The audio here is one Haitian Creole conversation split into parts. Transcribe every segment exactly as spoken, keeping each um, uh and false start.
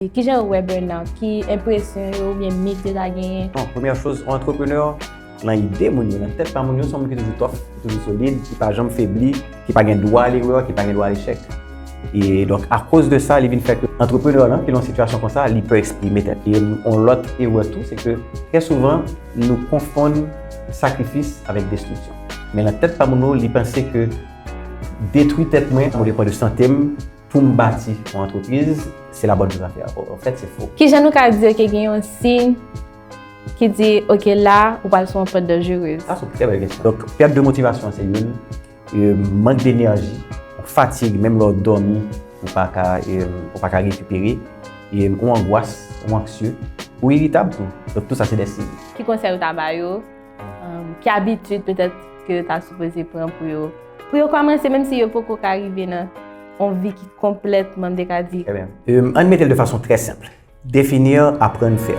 Kijan yo wè burnout? Ki enpresyon yo oubyen mit yo ta genyen? Non, premyè choz, yon antreprenè, nan ide moun yo, nan tèt pa moun yo, se yon moun ki toujou tough, ki toujou solid, ki pa janm febli, ki pa gen dwa a lerè, ki pa gen dwa a lechèk. E donk, akoz de sa, li vin fè ke antreprenè lan, ki nan yon sitiyasyon konsa, li pè eksprime tèt li. E yon lòt erè tou, se ke trè souvan, nou konfonn sakrifis avèk destriksyon. Men nan tèt pa moun yo, li panse ke detwi tèt mwen, o depan de sante m, pou m bati yon antrepriz, se la bonne chose à faire. An fèt, se fo. Kijan nou ka di ke gen yon siy ki di, oke, la, ou pral sou yon pant danjerez? Sa se yon trè bèl kesyon. Donk, pèt de motivasyon se youn, e, mank de enèji, fatig, menm lè w dòmi, ou pa ka, e, ou pa ka rekipere, e, ou angwas, ou anksye, ou iritab tou. Donk, tou sa se de siy. Ki konsèy ou ta ba yo? Um, ki abitid petèt ke yo ta sipoze pran pou yo, pou yo kòmanse, menm si yo poko ka rive nan yon vi ki konplètman, m te ka di. Trè byen. E, ann mete l de fason trè senp. Définir, apprendre, faire.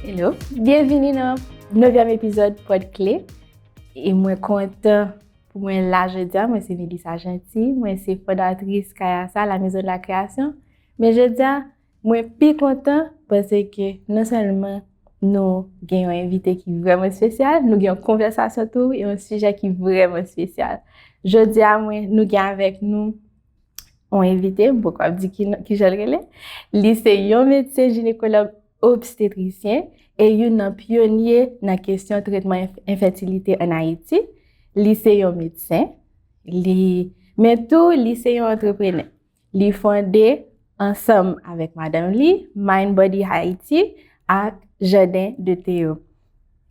Hello, byenvini nan nevyèm epizòd Pòdkle. E mwen kontan pou mwen la jodi a. Mwen se Melissa Jeanty, mwen se fondatris Kayasa, la maison de la création. Men jodi a, mwen pi kontan paske non sèlman nou gen yon envite ki vrèman espesyal, nou gen yon konvèsasyon tou, e yon sijè ki vrèman espesyal. Jodi a, mwen, nou gen avèk nou yon envite, m poko ap di ki, kijan l rele. Li se yon medsen jinekològ obstetrisyen e youn nan pyonye nan kesyon tretman enf-, enfètilite ann Ayiti. Li se yon medsen, li, men tou, li se yon antreprenè. Li fonde, ansanm avèk madanm li, Mind Body Haiti ak Jardin de Théo.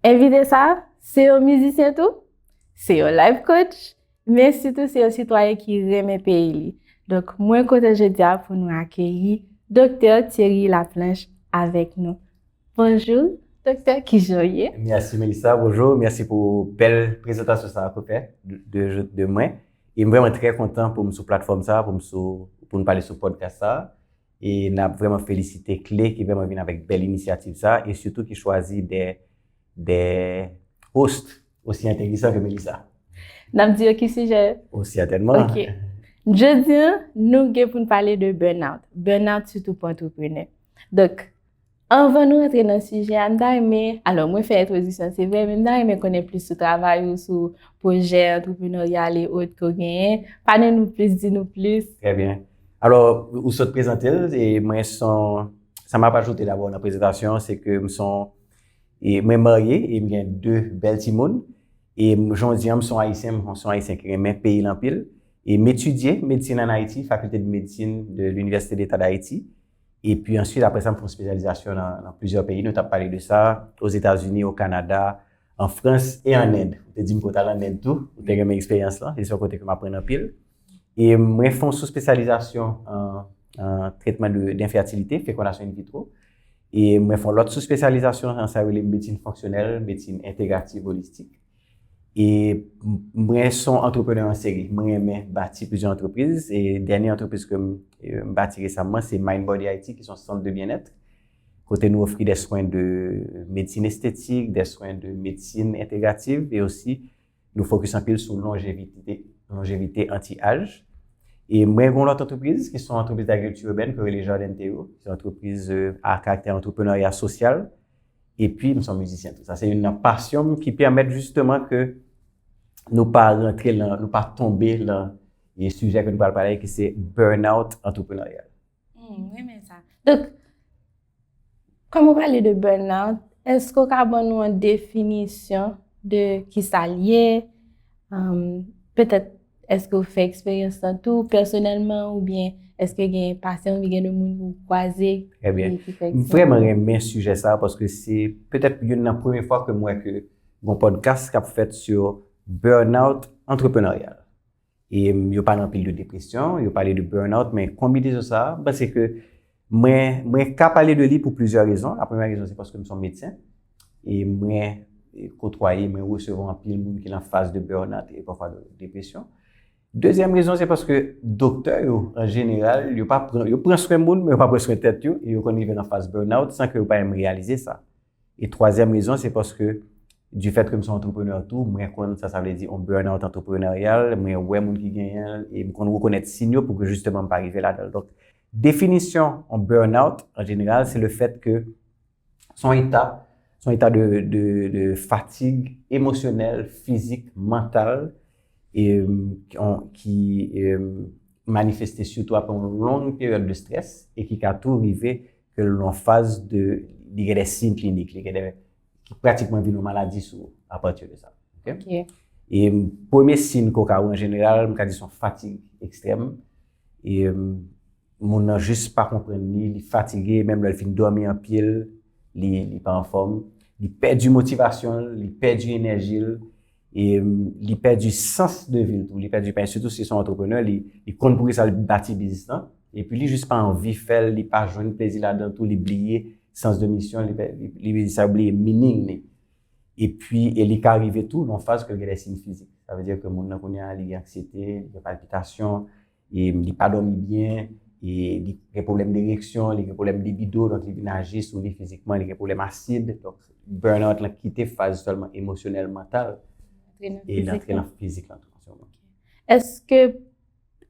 Envite sa, se yon mizisyen tou, se yon life coach, men sitou se yon sitwayen ki renmen peyi li. Donk, mwen kontan jodi a pou nou akeyi Doktè Thierry Laplanche avèk nou. Bonjou, Doktè, kijan w ye? Mèsi, Melissa. Bonjou. Mèsi pou bèl prezantasyon sa a ke w fè de, de, de mwen. E m vrèman trè kontan pou m sou platfòm sa a, pou m sou, pou n pale sou podcast sa a. E n ap vrèman felisite Kle ki vrèman vin avèk bèl inisyativ sa a, e sitou ki chwazi de, de host osi enteresan ke Melissa. N ap di yo ki sijè? O, sètènman. Ok. Jodi a, nou gen pou n pale de burnout. Burnout sitou pou antreprenè. Donk, anvan nou rantre nan sijè a, m ta renmen, alò, mwen fè entwodiksyon, se vre, men m ta renmen konnen plis sou travay ou, sou pwojè antrepreneryal e ot ke w genyen. Pale nou plis, di nou plis. Trè byen. Alò, ou sot prezante l, e mwen se yon, sa m ap ajoute dabò nan prezantasyon an, se ke m se yon, e mwen marye, e m gen de bèl timoun, e m, jodi a, m se yon Ayisyen, m se yon Ayisyen ki renmen peyi l anpil, e m etidye medsin ann Ayiti, Faculté de Médecine de l'Université d'État d'Haïti, epi answit, apre sa, m fè yon espesyalizasyon nan, nan plizyè peyi, nou t ap pale de sa, Ozetazini, o Kanada, an Frans e an End. Ou te di m ke w t al an End tou, ou te renmen eksperyans lan, e se yon kote ke m aprann anpil. E mwen fè yon sou-espesyalizasyon an, an tretman de, de enfètilite, fekondasyon in vitro. E mwen fè yon lòt sou-espesyalizasyon an sa yo rele medsin fonksyonèl, medsin entegrativ, olistik. E m, mwen se yon antreprenè an seri. Mwen renmen bati plizyè antrepriz. E dènye antrepriz ke m, e, m bati resaman, se Mind Body Haiti, ki se yon sant de byennèt. Kote nou ofri de swen de medsin estetik, de swen de medsin entegrativ, e osi nou fokis anpil sou lonjevite, lonjevite anti-aj. E mwen gen yon lòt antrepriz, ki se yon antrepriz dagrikilti ibèn, ke yo rele Jardin Théo, se yon antrepriz, e, a karaktè antreprenarya sosyal. Epi, m se yon mizisyen tou. Sa se youn nan pasyon m ki pèmèt jisteman ke nou pa rantre lan, nou pa tonbe lan, e sijè ke nou pral pale, ki se burnout antreprenaryal. Hmm, m renmen sa. Donk, kòm ou pale de burnout, èske w ka ban nou yon definisyon de ki sa l ye? Petèt, èske w fè eksperyans lan tou pèsonèlman, oubyen èske gen pasyan, oubyen gen de moun ou kwaze? Trè byen. M vrèman renmen sijè sa a, paske se petèt youn nan premye fwa ke m wè ke gon podcast k ap fèt sou burnout antreprenaryal. E, m, yo pale anpil de depresyon, yo pale de burnout, men konbinezon sa a, m panse ke mwen, mwen ka pale de li pou plizyè rezon. La premyè rezon, se paske m se yon medsen. E mwen, e, kotwaye, mwen resevwa anpil moun ki lan faz de burnout e pafwa de depresyon. Dezyèm rezon, se paske doktè yo, an jeneral, yo pa pran, yo pran swen moun, men yo pa pran swen tèt yo, e yo konn rive nan faz burnout san ke yo pa menm reyalize sa. E twazyèm rezon, se paske, du fait ke m se yon antreprenè tou, mwen konn sa sa vle di yon burnout antrepreneryal, mwen wè moun ki genyen l, e m konn rekonèt siy yo pou ke jisteman m pa rive ladan l. Donk, definisyon yon burnout, an jeneral, se le fèt ke se yon eta, se yon eta de, de, de fatig emosyonèl, fizik, mantal, e, ki, ki, e, manifeste sitou apre yon long peryòd de strès e ki ka tou rive ke l nan faz de, li gen de siy klinik, li gen de, ki pratikman vin yon maladi sou ou apati de sa. Ok? E premye siy ke w ka wè an jeneral, m ka di se yon fatig ekstrèm. E moun nan jis pa konprann li, li fatige, menm lè l fin dòmi anpil, li, li pa anfòm, li pèdi motivasyon l, li pèdi enèji l, e li pèdi sans de vi l tou, li pèdi, paske sitou si se yon antreprenè, li, li konn poukisa l bati biznis lan, epi li jis pa anvi fè l, li pa jwenn plezi ladan l tou, li bliye sans de misyon, li, li, li sa bliye meaning li. Epi, e li ka rive tou nan faz ke l gen de siy fizik. Sa vle di ke moun nan kounye a, li gen anksiyete, li gen palpitasyon, e li pa dòmi byen, e li gen pwoblèm dereksyon, li gen pwoblèm libido, donk li vin aji sou li fizikman, li gen pwoblèm asid. Donk, burnout lan kite faz sèlman emosyonèl, mantal, e l antre nan fizik lan tou an se moman. Èske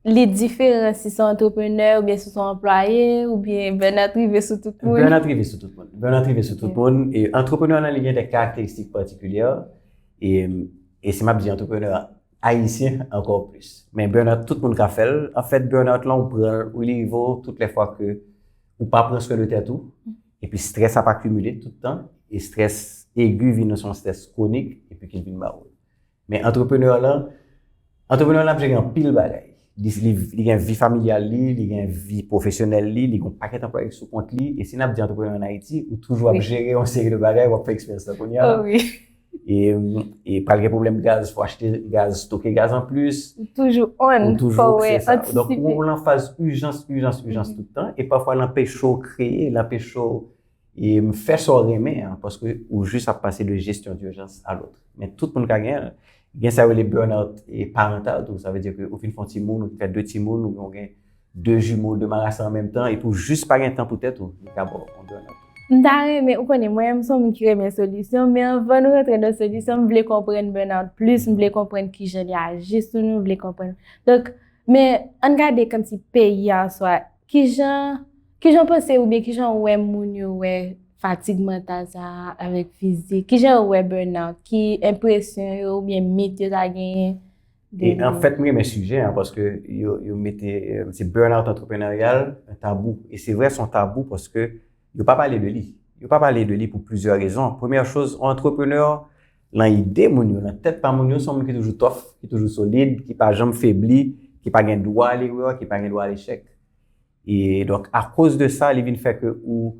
li diferan si se yon antreprenè oubyen si se yon anplwaye, oubyen burnout rive sou tout moun? Burnout rive sou tout moun. Burnout rive sou tout moun. E antreprenè lan, li gen de karakteristik patikilyè. E, e si m ap di antreprenè ayisyen, ankò plis. Men burnout, tout moun ka fè l. Anfèt, burnout lan, ou pran l, ou li rive w tout lè fwa ke ou pa pran swen de tèt ou, epi strès ap akimile tout tan, e strès egi vin yon strès kwonik, epi ki vin ba ou. Men antreprenè lan, antreprenè lan ap jere anpil bagay. Li, li, li gen vi familyal li, li gen vi pwofesyonèl li, li gen yon pakèt anplwaye sou kont li. E si n ap di antreprenè an Ayiti, ou toujou ap jere yon seri de bagay, w ap fè eksperyans la kounye a. E, e pral gen pwoblèm gaz, fò achte gaz, stoke gaz anplis. Ou toujou on, fò w antisipe. Donk, ou nan faz ijans, ijans, ijans tout tan. E pafwa, l anpeche w kreye, l anpeche w e fè sa w renmen an, paske ou jis ap pase de gestion d'urgence à l'autre. Men tout moun ka gen l. Gen sa yo rele burnout e parantal tou, sa vle di ke ou fin fè yon timoun, ou fin fè de timoun, ou gen de jimo, de marasa an menm tan, epi ou jis pa gen tan pou tèt ou, li ka ba w yon burnout. M ta renmen, ou konnen, mwen menm, m se yon moun ki renmen solisyon, men anvan nou rantre nan solisyon, m vle konprann burnout plis, m vle konprann kijan li aji sou nou, m vle konprann. Donk, men ann gade kòmsi peyi a, swa, kijan, kijan w panse oubyen kijan w wè moun yo wè fatig mantal sa a avèk fizik? Kijan yo wè burnout? Ki enpresyon yo oubyen mit yo ta genyen de li? E anfèt, m renmen sijè an, paske yo, yo mete, eh, se burnout antrepreneryal, yon tabou. E se vre, se yon tabou paske yo pa pale de li. Yo pa pale de li pou plizyè rezon. Premyè choz, yon antreprenè, nan ide moun yo, nan tèt pa moun yo, se yon moun ki toujou tough, ki toujou solid, ki pa janm febli, ki pa gen dwa a lerè, ki pa gen dwa a lechèk. E donk, akoz de sa, li vin fè ke ou,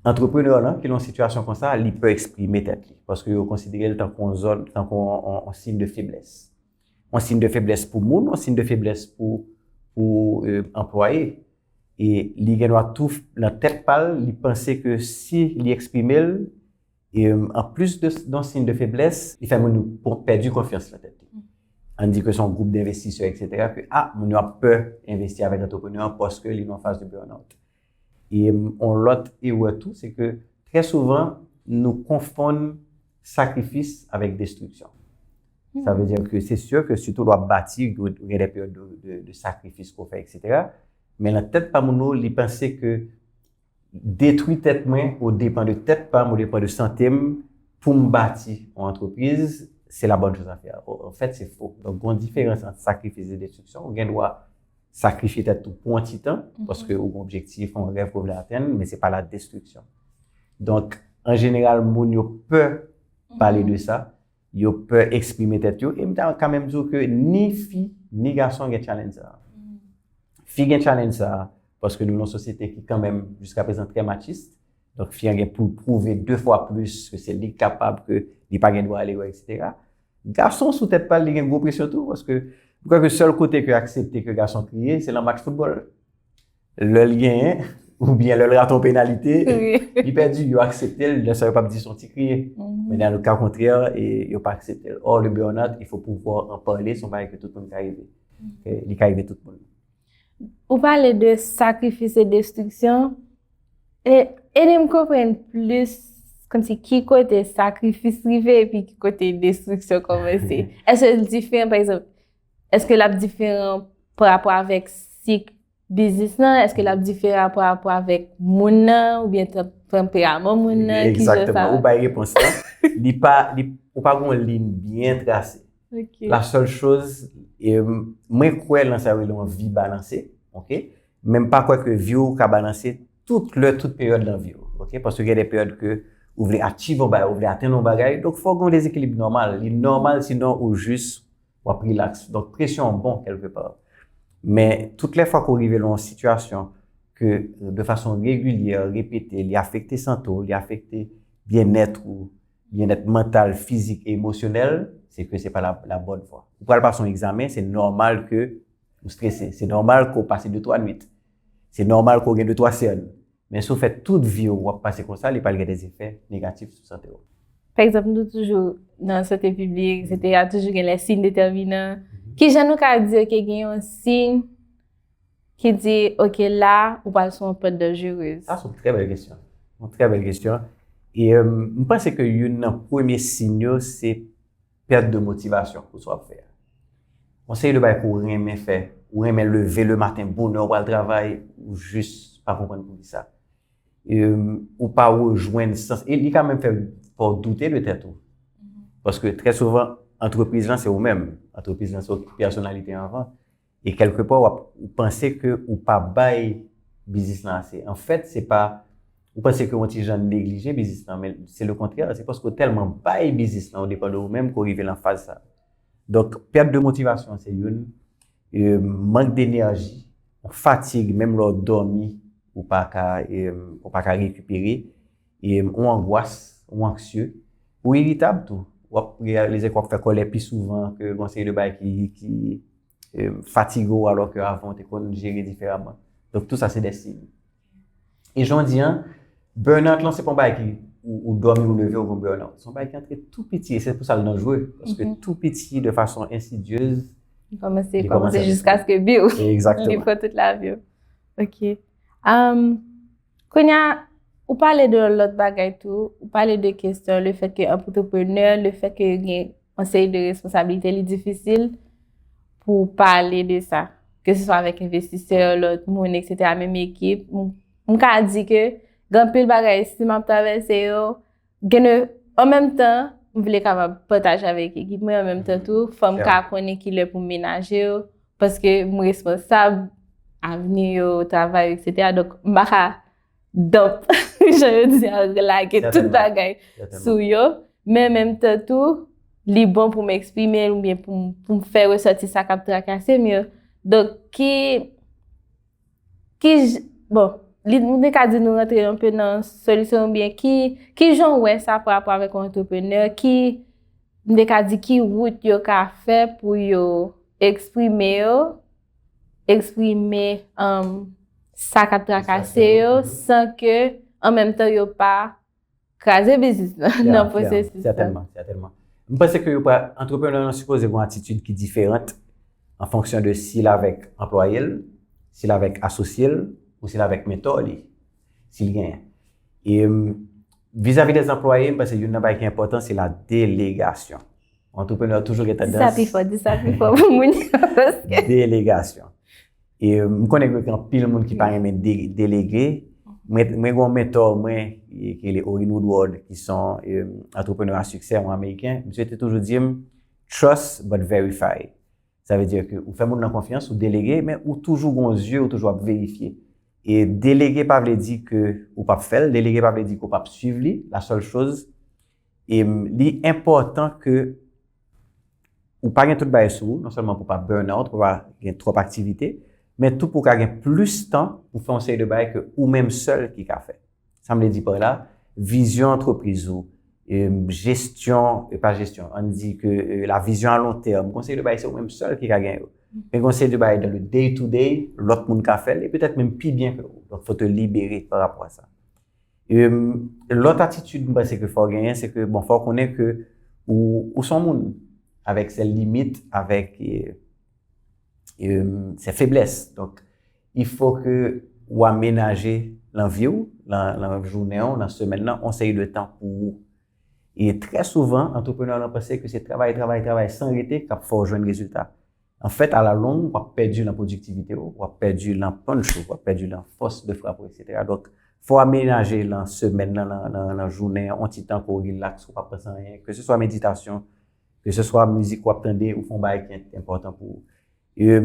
antreprenè lan, ki nan yon sitiyasyon konsa, li pè eksprime tèt li. Paske yo konsidere l tankou yon zòn, tankou yon, yon, yon siy de feblès. Yon siy de feblès pou moun, yon siy de feblès pou, pou, eh, anplwaye. E li gen dwa tou, nan tèt pa l, li panse ke si li eksprime l, e, anplis de, de yon siy de feblès, li fè moun yo pèdi konfyans nan tèt li. Ann di ke se yon gwoup denvestisè, etsetera, ke, a, moun yo ap pè envesti avèk antreprenè an paske li nan yon faz de burnout. E, yon lòt erè tou, se ke trè souvan, nou konfonn sakrifis avèk destriksyon. Sa vle di ke se si ke sitou lè w ap bati, ou gen de peryòd de, de, de sakrifis ke w fè, etsetera. Men nan tèt pa moun yo, li panse ke detwi tèt mwen o depan de tèt pa m, o depan de sante m, pou m bati yon antrepriz, se la bonne chose à faire. Anfèt, se fo. Donk, gen yon diferans ant sakrifis e destriksyon. Ou gen dwa sakrifye tèt ou pou yon ti tan, paske ou gen objektif, yon rèv ke w vle atenn, men se pa la destriksyon. Donk, an jeneral, moun yo pè pale de sa, yo pè eksprime tèt yo, e m ta ka menm di w ke ni fi, ni gason gen challenge sa a. Fi gen challenge sa a, paske nou nan yon sosyete ki kanmenm, jiskaprezan, trè machist. Donk, fi an gen pou l pwouve de fwa plis ke se li k kapab, ke li pa gen dwa al ewè, etsetera. Gason sou tèt pa l, li gen gwo presyon tou, paske m kwè ke sèl kote ke aksepte ke gason kriye, se nan match foutbòl. Lè l genyen, oubyen lè l rate yon penalite, li pèdi, yo aksepte l, lè sa yo p ap di se yon ti kriye. Men nan le ka kontrè, e, yo pa aksepte l. Or, le burn-out, il faut pouvoir en parler, se yon bagay ke tout moun ka rive. Ok? Li ka rive tout moun. Ou pale de sakrifis e destriksyon. E, ede m konprann plis, kòmsi ki kote sakrifis rive epi ki kote destriksyon kòmanse. Èske l diferan, pa egzanp, èske l ap diferan pa rapò avèk sik biznis lan? Èske l ap diferan pa rapò avèk moun nan oubyen tan- tanperaman moun nan? Ki jan sa? Egzakteman. Ou bay repons lan. Li pa, li, ou pa gen yon liy byen trase. Ok. La sèl choz, e, mwen kwè nan sa yo rele yon vi balanse, ok? Men m pa kwè ke vi w ka balanse tout lè, tout peryòd nan vi w, ok? Paske gen de peryòd ke ou vle achieve yon bagay, ou vle atenn yon bagay, donk fò gen yon dezekilib nòmal. Li nòmal, sinon ou jis w ap rilaks. Donk presyon an bon kèlkepa. Men tout lè fwa ke w rive nan yon sitiyasyon ke de fason regilyè, repete, li afekte sante w, li afekte byennèt ou, byennèt mantal, fizik e emosyonèl, se ke se pa la, la bonne voie. Ou pral pase yon egzamen, se nòmal ke ou strese. Se nòmal ke w pase de twa nwit. Se nòmal ke w gen de twa sèn. Men si w fè tout vi w, w ap pase konsa, li pral gen de efè negatif sou sante w. Pa egzanp, nou toujou nan sante piblik, etsetera, toujou gen lè siy detèminan. Ki jan nou ka di ke gen yon siy ki di, ok, la, ou pral sou yon pant danjerez? Sa se yon trè bèl kesyon. Yon trè bèl kesyon. E, euh, m panse ke youn nan premye siy yo, se pèt de motivasyon pou sa w ap fè a. Yon seri de bagay ke w renmen fè, ou renmen leve le maten bonè, ou pral travay, ou jis pa konprann poukisa. E, ou pa rejwenn sans, e li ka menm fè, fè w doute de tèt ou. Paske trè souvan, antrepriz lan se ou menm. Antrepriz lan se yon pèsonalite anvan. E kèlkepa, w ap, ou panse ke ou pa bay biznis lan ase. Anfèt, se pa, ou panse ke w ti jan neglije biznis lan, men se le kontrè, se paske w tèlman bay biznis lan, ou depann de ou menm, ke w rive nan faz sa. Donk, pèt de motivasyon, se youn. E, mank de enèji, fatig, menm lè w dòmi, ou pa ka, e, ou pa ka rekipere. E, ou angwas, ou anksye, ou iritab tou. W ap reyalize ke w ap fè kòlè pi souvan, ke gen yon seri de bagay ki, ki, e, fatige w, alò ke avan w te konn jere diferaman. Donk, tou sa se de siy. E jan w di an, burnout lan, se pa yon bagay ki ou, ou dòmi, ou leve, ou gen burnout. Se yon bagay ki antre tou piti, e se pou sa l danjere, paske tou piti, de fason ensidyez, kòmanse, li kòmanse jiskaske biw. Egzakteman. Li pran tout lavi w. Ok. Um, Kounye a, ou pale de yon lòt bagay tou, ou pale de kesyon le fèt ke antreprenè, le fèt ke gen yon seri de responsablite, li difisil pou w pale de sa. Ke se swa avèk envestisè, lòt moun, etsetera, menm ekip. M, m ka di ke gen anpil bagay, si m ap travèse yo, gen de, an menm tan, m vle kapab pataje avèk ekip mwen, an menm tan tou, fò m ka konnen ki lè pou m menaje yo, paske m responsab avni yo, travay yo, etsetera. Donk, m pa ka dump, jan yo di an, lage tout bagay sou yo. Men an menm tan tou, li bon pou m eksprime l oubyen pou m, pou m fè resòti sa k ap trakase m yo. Donk, ki, ki j-, bon, li, m te ka di nou rantre yon pe nan solisyon oubyen ki, ki jan w wè sa pa rapò avèk yon antreprenè, ki, m te ka di ki wout yo ka fè pou yo eksprime yo, eksprime, um, sa k ap trakase yo, san ke, an menm tan, yo pa kraze biznis nan, nan pwosesis la. Sètènman, sètènman. M panse ke yo pa, antreprenè an sipoze gen yon atitid ki diferan an fonksyon de si l avèk anplwaye l, si l avèk asosye l, ou si l avèk mentò li, si l genyen. E, m, vizavi dè anplwaye, m panse youn nan bagay ki enpòtan, se la delegasyon. Antreprenè toujou gen tandans. Di sa pi fò, di sa pi fò pou moun yo, paske delegasyon. E, m konnen gen anpil moun ki pa renmen de-, delege. Mwen, mwen gen yon mentò mwen, e, ki rele Orin Woodward, ki se yon, e, antreprenè a siksè, yon ameriken. Misye te toujou di m, "Trust but verify." Sa vle di ke ou fè moun nan konfyans, ou delege, men ou toujou gen yon zye, ou toujou ap verifye. E delege pa vle di ke ou p ap fè l, delege pa vle di ke ou p ap swiv li. La sèl choz, e, li enpòtan ke ou pa gen tout bagay sou ou, non sèlman pou pa burn out, pou pa gen twòp aktivite, men tou pou w ka gen plis tan pou fè yon seri de bagay ke ou menm sèl ki ka fè. Sa m vle di pa la, vizyon antrepriz ou, e, jesyon, e pa jesyon, ann di ke, e, la vizyon a lon tèm, gen yon seri de bagay se ou menm sèl ki ka gen yo. Men gen yon seri de bagay dans le day to day, lòt moun ka fè l, e petèt menm pi byen ke ou. Donk, fò te libere pa rapò a sa. E, lòt atitid m panse ke fò w genyen, se ke, bon, fò w konnen ke ou, ou se yon moun avèk sèl limit, avèk, e, e, se feblès. Donk, il faut que ou amenaje nan vi w, nan, nan jounen w, nan semèn nan, yon seri de tan pou ou. E trè souvan, antreprenè lan panse ke se travay, travay, travay san rete k ap fè w jwenn rezilta. Anfèt, alalong, w ap pèdi nan pwodiktivite w, w ap pèdi nan punch ou, w ap pèdi nan fòs de frap ou, etsetera. Donk, fò w amenaje nan semèn nan, nan, nan, nan jounen an, yon ti tan ke w rilaks, ou pa panse anyen, ke se swa meditasyon, ke se swa mizik w ap tande, ou fè yon bagay ki enpòtan pou ou. E,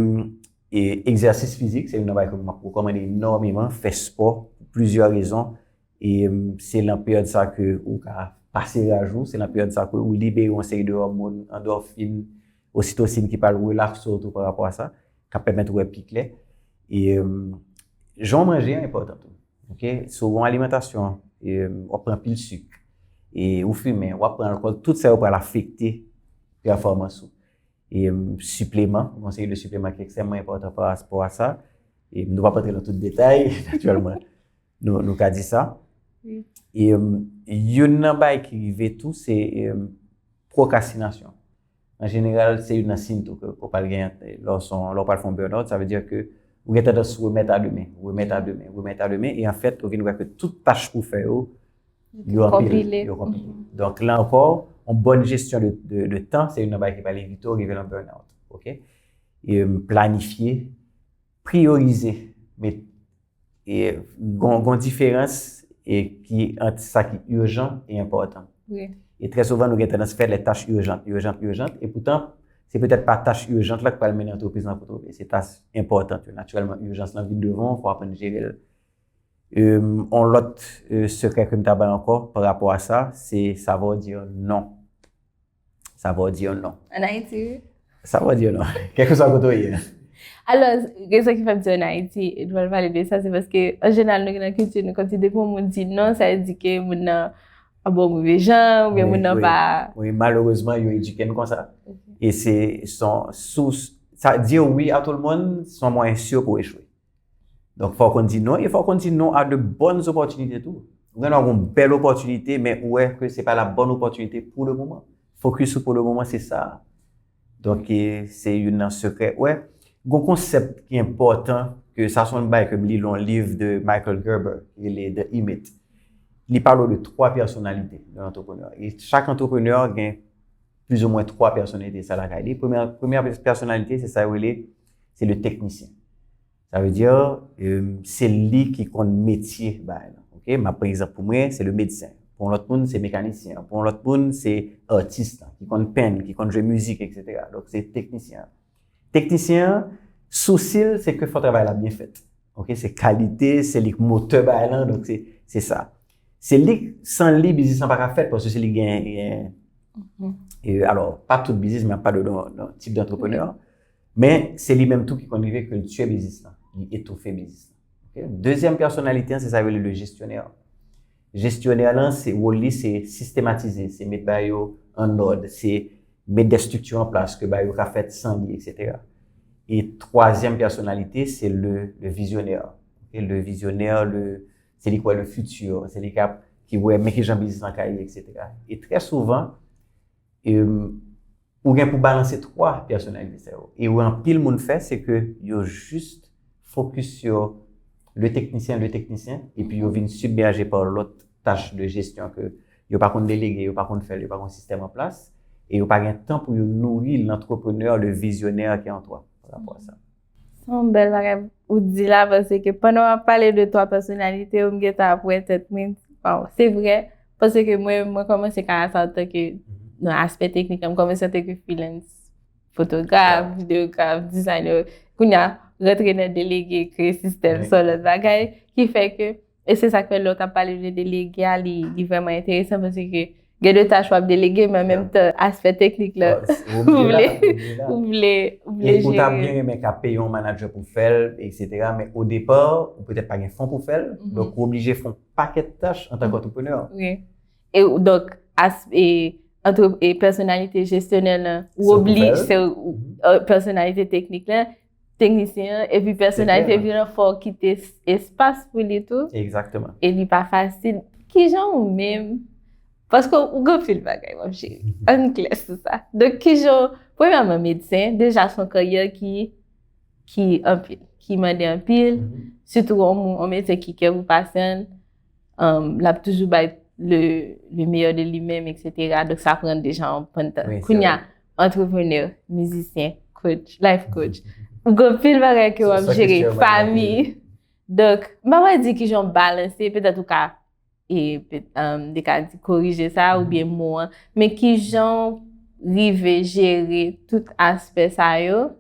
e egzèsis fizik, se youn nan bagay ke m ap rekòmande enòmeman, fè spò pou plizyè rezon. E, se nan peryòd sa ke ou ka pase raj ou, se nan peryòd sa ke ou libere yon seri de òmòn, andòfin, ositosin ki pral relakse w tou pa rapò a sa, k ap pèmèt ou wè pi klè. E, jan w manje an enpòtan tou. Ok? Si w gen yon alimantasyon, e, w ap pran anpil sik, e ou fimen, w ap pran alkòl, tout sa yo pral afekte pèfòmans ou. E, sipleman, gen yon seri de sipleman ki ekstrèmman enpòtan pa rapò a sa. E nou p ap antre nan tout detay, natirèlman, nou, nou ka di sa. E, youn nan bagay ki rive tou, se, e, pwokrastinasyon. An jeneral, se youn nan siy tou ke, ke w pral genyen, lè w se yon, lè w pral fè yon burnout, sa vle di ke ou gen tandans remèt a demen, remèt a demen, remèt a demen, e anfèt, ou vin wè ke tout tach pou w fè yo, yo anpile, yo konpile. Donk, la ankò, yon bòn jesyon de, de, de tan, se youn nan bagay ki pral evite w rive nan burnout. Ok? E, planifye, priyorize, met, e, gon, gon diferans, e, ki ant sa ki ijan e enpòtan. E trè souvan, nou gen tandans fè lè tach ijan, ijan, ijan, e poutan, se petèt pa tach ijan la ki pral mennen antrepriz lan kote w vle. Se tach enpòtan yo. Natirèlman, ijans lan vin devan w, fò w aprann jere l. E, yon lòt, e, sekrè ke m ta bay ankò pa rapò a sa, se savoir dire non. Savoir dire non. Ann Ayiti, wi. Savoir dire non. Kèlkeswa kote w ye. Alò, rezon ki fè m di ann Ayiti, nou pral pale de sa, se paske, an jeneral, nou gen nan kilti nou, kòmsi depi yon moun di non, sa vle di ke moun nan ap ba w move jan, oubyen moun nan pa. Wi, malerezman, yo edike n konsa. E se, se yon sous, sa, dire oui à tout le monde, se yon mwayen si pou w echwe. Donk, fò w konn di non, e fò w konn di non a de bòn opòtinite tou. Ou gen dwa gen yon bèl opòtinite, men ou wè ke se pa la bòn opòtinite pou le moman. Fokis ou pou le moman, se sa. Donk, e, se youn nan sekrè. Ou wè, gen yon konsèp ki enpòtan, ke sa se yon bagay ke m li nan yon liv de Michael Gerber, ki rele The E-Myth. Li pale w de twa pèsonalite de antreprenè. E chak antreprenè gen plizoumwen twa pèsonalite sa lakay li. Premyè, premyè pèsonalite, se sa yo rele, se le teknisyen. Sa vle di, e, se li ki konn metye bagay lan. Ok? M ap pran egzanp pou mwen, se le medsen. Pou yon lòt moun, se mekanisyen an. Pou yon lòt moun, se atis lan, ki konn penn, ki konn jwe mizik, etsetera. Donk, se teknisyen an. Teknisyen an, sousi l, se ke fò travay la byen fèt. Ok? Se kalite, se li k motè bagay lan, donk se, se sa. Se li, san li, biznis lan pa ka fèt, paske se li k gen, gen, e, alò, pa tout biznis, men m ap pale de, de tip de antreprenè. Men se li menm tou ki konn rive kiltire biznis lan, li etoufe biznis lan. Ok? Dezyèm pèsonalite an, se sa yo rele le jesyonè. Jesyonè lan, se wòl li, se sistematize, se met bagay yo an òd, se met de estrikti an plas ke bagay yo ka fèt san li, etsetera. E twazyèm pèsonalite, se le, le vizyonè. Ok? Le vizyonè, le, se li k wè le futur, se li k ap, ki wè men kijan biznis lan ka ye, etsetera. E trè souvan, e, ou gen pou balanse twa pèsonalite sa yo. E ou anpil moun fè, se ke yo jis fokis sou le teknisyen, le teknisyen, epi yo vin sibmèje pa lòt tach de jesyon ke yo pa konn delege, yo pa konn fè l, yo pa gen sistèm an plas, e yo pa gen tan pou yo nouri lantreprenè, le vizyonè ki an twa pa rapò a sa. Se yon bèl bagay ou di la, paske pandan w ap pale de twa pèsonalite yo, m gentan ap wè tèt mwen, waw, se vre, paske mwen, mwen kòmanse kariè sa antanke nan aspè teknik la, m kòmanse antanke freelance, fotograf, videograf, designer. Kounye a, rantre nan delege, kreye sistèm, se yon lòt bagay, ki fè ke, e se sa k fè lè w t ap pale de delege a, li, li vrèman enteresan, paske gen de tach w ap delege, men an menm tan, aspè teknik la, ou vle, ou vle, ou vle jere. E ou ta byen renmen ka peye yon manadjè pou fè l, etsetera, men o depa, ou petèt pa gen fon pou fè l, donk ou oblije fè yon pakèt tach antanke antreprenè. Wi. E ou, donk, as-, e, antre, e pèsonalite jesyonè lan, ou oblije, se, e, pèsonalite teknik lan, teknisyen an, epi pèsonalite vizyonè, fò w kite es-, espas pou li tou. Egzakteman. E li pa fasil. Kijan ou menm, paske ou gen anpil bagay w ap jere. Ann klè sou sa. Donk, kijan, premyèman, medsen, deja se yon karyè ki ki anpil, ki mande anpil, sitou yon, yon metye ki kè pou pasyan, um, l ap toujou bay le, le meilleur de lui-même, et cetera. Donk, sa pran deja yon pwen tan. Kounye a, antreprenè, mizisyen, coach, life coach. Ou gen anpil bagay ke w ap jere, fanmi. Donk, m pa wè di ki jan w balanse, petèt ou ka e, um, de ka di korije sa oubyen mo an. Men ki jan w rive jere tout aspè sa yo?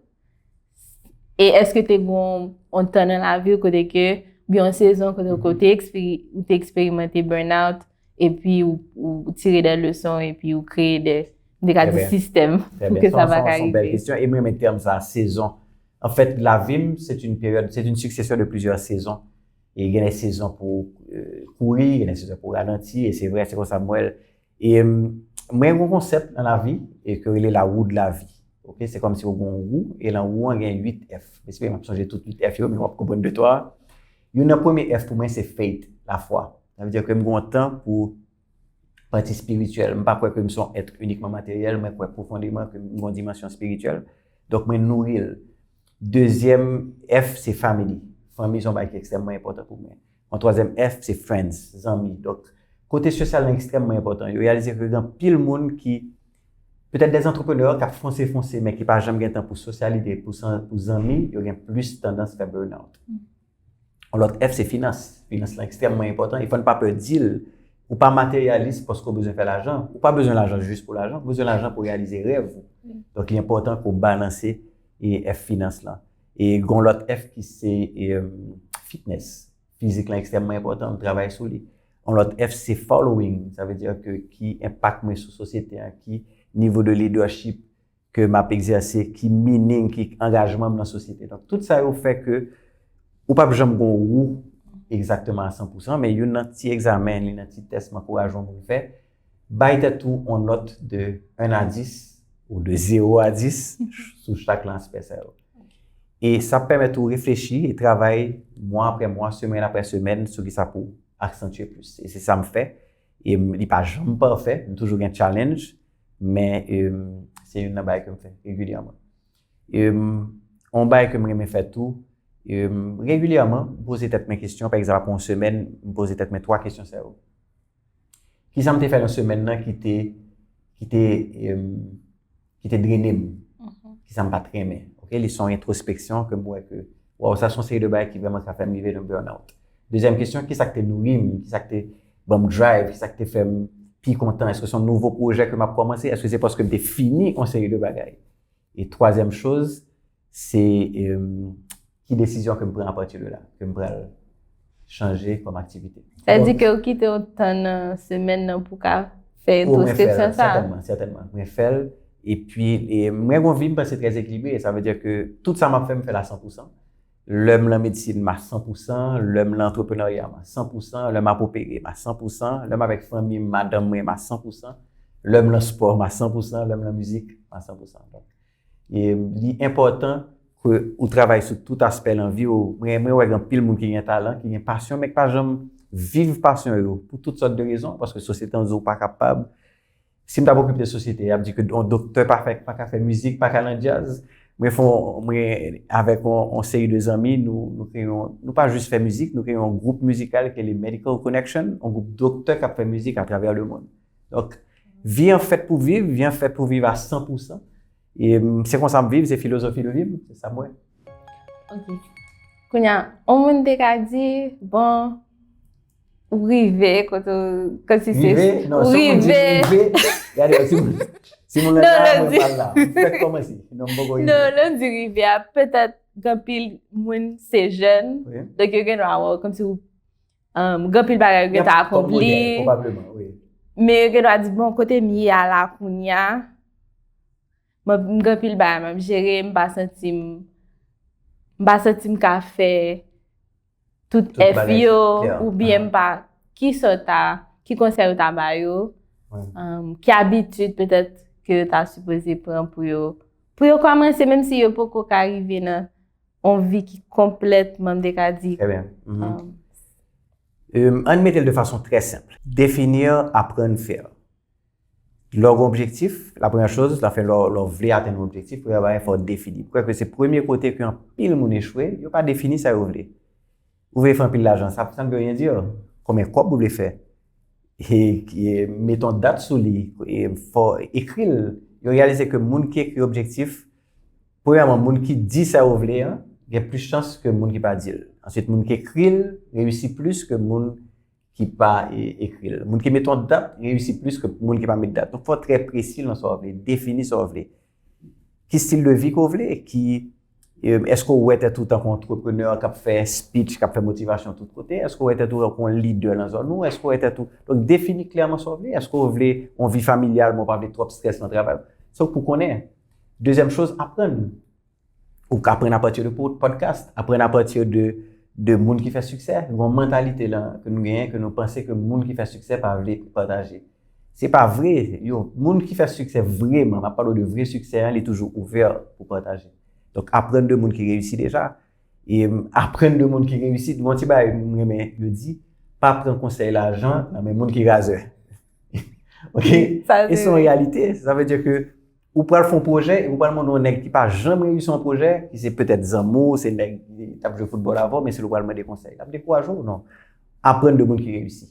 E èske te gen yon tan nan lavi w kote ke, oubyen yon sezon kote ke w te eksperimante burnout, epi ou, ou tire de leson, epi ou kreye de, de ka di sistèm pou ke sa pa ka rive? Très bien. Se yon bèl kesyon. E mwen renmen tèm sa, sezon. Anfèt, lavi m, c'est une période, c'est une succession de plusieurs saisons. E gen de sezon pou euh, kouri, gen de sezon pou ralanti, e se vre, se konsa m wè l. E mwen gen yon konsèp nan lavi e ke rele la roue de la vie. Ok, se kòm si w gen yon wou, e nan wou an gen uit F. Espere m ap sonje tout uit F yo, men w ap konprann de twa. Youn nan premye F pou mwen se faith, lafwa. Sa vle di ke m gen yon tan pou pati espirityèl. M pa kwè ke m se yon èt inikman materyèl, mwen kwè pwofondéman ke m gen yon dimansyon espirityèl. Donk mwen nouri l. Dezyèm F se family. Fanmi se yon bagay ki ekstrèmman enpòtan pou mwen. Yon twazyèm F se friends, zanmi. Donk kote sosyal lan ekstrèmman enpòtan. Yo reyalize ke gen anpil moun ki petèt de antreprenè k ap fonse fonse men ki pa janm gen tan pou sosyalite, pou, pou zanmi, yo gen plis tandans fè burnout. Yon lòt F se finans. Finans lan ekstrèmman enpòtan. E fò n pa pè di l. Ou pa materyalis paske w bezwen fè lajan. Ou pa bezwen lajan jis pou lajan. Ou bezwen lajan pou reyalize rèv ou. Donk li enpòtan ke w balanse e F finans lan. E gen yon lòt F ki se e, fitness. Fizik lan ekstrèmman enpòtan, m travay sou li. Yon lòt F se following. Sa vle di ke ki enpak mwen sou sosyete an, ki nivo de leadership ke m ap egzèse, ki meaning, ki angajman m nan sosyete. Donk tout sa yo fè ke ou p ap janm gen yon wou egzakteman a san pou san, men youn nan ti egzamen, youn nan ti tès m ankouraje w pou w fè, bay tèt ou yon nòt de un a dis ou de zewo a dis sou chak lan aspè sa yo. E sa ap pèmèt ou reflechi e travay mwa apre mwa, semèn apre semèn sou kisa pou w aksantye plis. E se sa m fè. E li pa janm pafè, m toujou gen challenge, men se youn nan bagay ke m fè regilyèman. Yon bagay ke m renmen fè tou, regilyèman, m poze tèt mwen kesyon, pa egzanp, apre yon semèn, m poze tèt mwen twa kesyon sa yo. Kisa m te fè nan semèn nan ki te, ki te, ki te drennen m? Kisa m pa t renmen? Ok, li se yon entwospeksyon ke m wè ke, waw, sa se yon seri de bagay ki vrèman ka fè m rive nan burnout. Dezyèm kesyon, kisa k te nouri m? Kisa k te ban m drive? Kisa k te fè m pi kontan? Èske se yon nouvo pwojè ke m ap kòmanse? Èske se paske m te fini yon seri de bagay? E twazyèm choz, se ki desizyon ke m pran apati de la, ke m pral chanje kòm aktivite. Sa vle di ke ou kite yon tan nan semèn nan pou w ka fè entwospeksyon sa a? Sètènman, sètènman. Mwen fè l, epi mwen gen yon vi m panse trè ekilibre, sa vle di ke tout sa m ap fè, m fè l a san pou san. Lè m lan medsin, m a san pou san, lè m lan antreprenarya, m a san pou san, lè m ap opere, m a san pou san, lè m avèk fanmi m, madanm mwen, m a san pou san, lè m lan spò, m a san pou san, lè m lan mizik, m a san pou san. Donk, e li enpòtan ke ou travay sou tout aspè lan vi w. Mwen, mwen wè gen anpil moun ki gen talan, ki gen pasyon, men ki pa janm viv pasyon yo pou tout sòt de rezon, paske sosyete an di w pa kapab. Si m t ap okipe de sosyete, y ap di ke yon doktè pa fè, pa ka fè mizik, pa ka nan djaz. Mwen fè, mwen avèk yon, yon seri de zanmi, nou, nou kreye yon, nou pa jis fè mizik, nou kreye yon gwoup mizikal ki rele Medical Connection, yon gwoup doktè k ap fè mizik atravè lemonn. Donk, vi an fèt pou viv, vi an fèt pou viv a san pou san. E se konsa m viv, se filozofi de vi m, se sa m wè. Ok. Kounye a, yon moun te ka di, bon, ou rive kote w, kòmsi se... Rive? Non, si yon moun di rive, gade, si moun, si moun lan di, a, mwen pa la. M fèk kòmanse. Non, m poko rive. Non, lè m di rive a, petèt gen anpil moun se jèn. Donk yo gen dwa wè w kòmsi ou, gen anpil bagay ou gentan akonpli. Probableman, wi. Men yo gen dwa di, bon, kote m ye a la kounye a, m gen anpil bagay m ap jere, m pa santi m, m pa santi m ka fè tout F yo, oubyen m pa, ki sa w ta, ki konsèy ou ta ba yo, ki abitid petèt ke yo ta sipoze pran pou yo, pou yo kòmanse, menm si yo poko ka rive nan yon vi ki konplètman, m te ka di. Trè byen. Ann mete l de fason trè senp. Définir, apprendre, faire. Lè w gen objektif, la premyè choz, anfen, lè w, lè w vle atenn yon objektif, premyè bagay, fò w defini. M kwè ke se premye kote ke anpil moun echwe, yo pa defini sa yo vle. Ou vle fè anpil lajan, sa, sa n vle anyen di, konbyen kòb ou vle fè? E, e met yon dat sou li, e fò ekri l. Yo reyalize ke moun ki ekri objektif, premyèman, moun ki di sa yo vle an, gen plis chans ke moun ki pa di l. Answit, moun ki ekri l reyisi plis ke moun ki pa e, ekri l. Moun ki met yon dat reyisi plis ke moun ki pa met dat. Donk, fò w trè presi nan sa w vle, defini sa w vle. Ki stil de vi ke w vle? Ki, e, èske w wè tèt ou tankou antreprenè k ap fè speech, k ap fè motivasyon tout kote? Èske w wè tèt ou tankou yon lidè nan zòn ou? Èske w wè tèt ou, donk, defini klèman sa w vle. Èske w vle yon vi familyal, men w pa vle twòp strès nan travay? Se w pou konnen. Dezyèm choz, aprann. Ou ka aprann apati de po-, podcast, aprann apati de, de moun ki fè siksè. Gen yon mantalite la ke nou genyen, ke nou panse ke moun ki fè siksè pa vle pataje. Se pa vre. Yo, moun ki fè siksè vreman, m ap pale w de vre siksè an, li toujou ouvè pou pataje. Donk, aprann de moun ki reyisi deja. E, m, aprann de moun ki reyisi. Gon ti bagay m renmen yo di, pa pran konsèy lajan nan men moun ki razè. Ok? E se yon reyalite. Sa vle di ke ou pral fè yon pwojè e ou pral mande yon nèg ki pa janm reyisi yon pwojè, ki se petèt zanmi w, se nèg ki t ap jwe foutbòl avè w, men se li w pral mande konsèy. L ap dekouraje w? Non. Aprann de moun ki reyisi.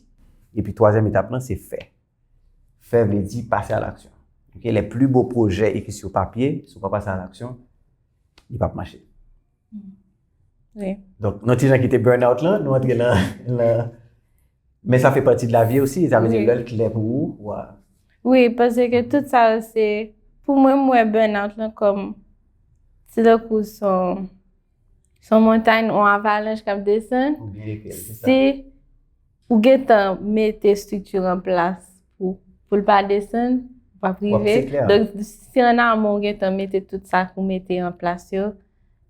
Epi twazyèm etap lan, se fè. Fè vle di pase a laksyon. Ok? Les plus beaux projets écrits sur papier, si w pa pase a laksyon, li p ap mache. Wi. Donk, nou ti jan kite burnout lan, nou antre nan, nan, men sa fè pati de lavi osi, sa vle di lè l klè pou ou, wa. Wi, paske tout sa yo se, pou mwen, m wè burnout lan kòm, se tankou se yon, se yon montay, yon avalanch k ap desann. Ou byen dekri l, se sa. Si ou gentan mete estrikti an plas pou, pou l pa desann, ou p ap rive. Donk, si an amon ou gentan mete tout sa pou mete an plas yo,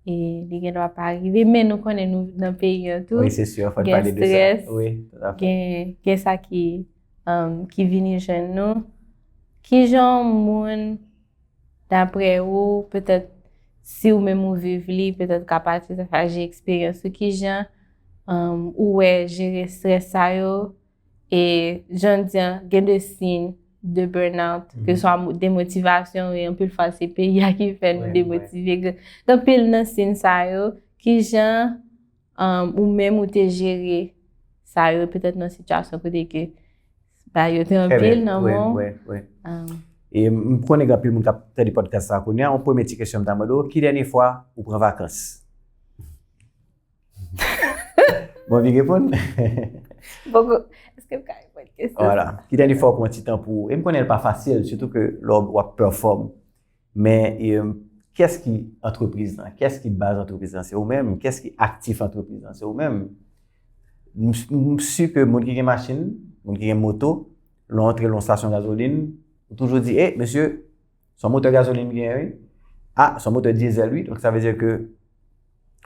e li gen dwa pa rive, men nou konnen nou nan peyi an tou. Wi, se si, fò n pale de sa. Gen strès, wi, tout à fait. Gen, gen sa ki, um, ki vini jwenn nou. Kijan yon moun, daprè ou, petèt si ou menm ou viv li, petèt ou ka pataje eksperyans ou, kijan, um, ou wè jere strès sa yo, e jan di an, gen de siy de burnout, ke swa mo-, demotivasyon, e anpil fwa se peyi a ki fè nou demotive. Gen, gen anpil nan siy sa yo, kijan, um, ou menm ou te jere sa yo, petèt nan sitiyasyon kote ke ba yo te anpil nan men w. Um, e m konnen gen anpil moun k ap tande podcast sa kounye a, yon premye ti kesyon m ta mande w, ki dènye fwa ou pran vakans? Bon, vin reponn. Bon, èske m ka reponn kesyon sa? Vwala. Ki dènye fwa w pran ti tan pou, e m konnen l pa fasil, sitou ke lè w ap perform. Men, e, kiyès ki antrepriz lan? Kiyès ki baz antrepriz lan? Se ou menm. Kiyès ki aktif antrepriz lan? Se ou menm. M, m si ke moun ki gen machin, moun ki gen moto, lè w antre nan yon stasyon gazolin, ou toujou di, "E, mesye, se yon motè gazolin m genyen, wi. A, se yon motè dyezèl, wi." Donk, sa vle di ke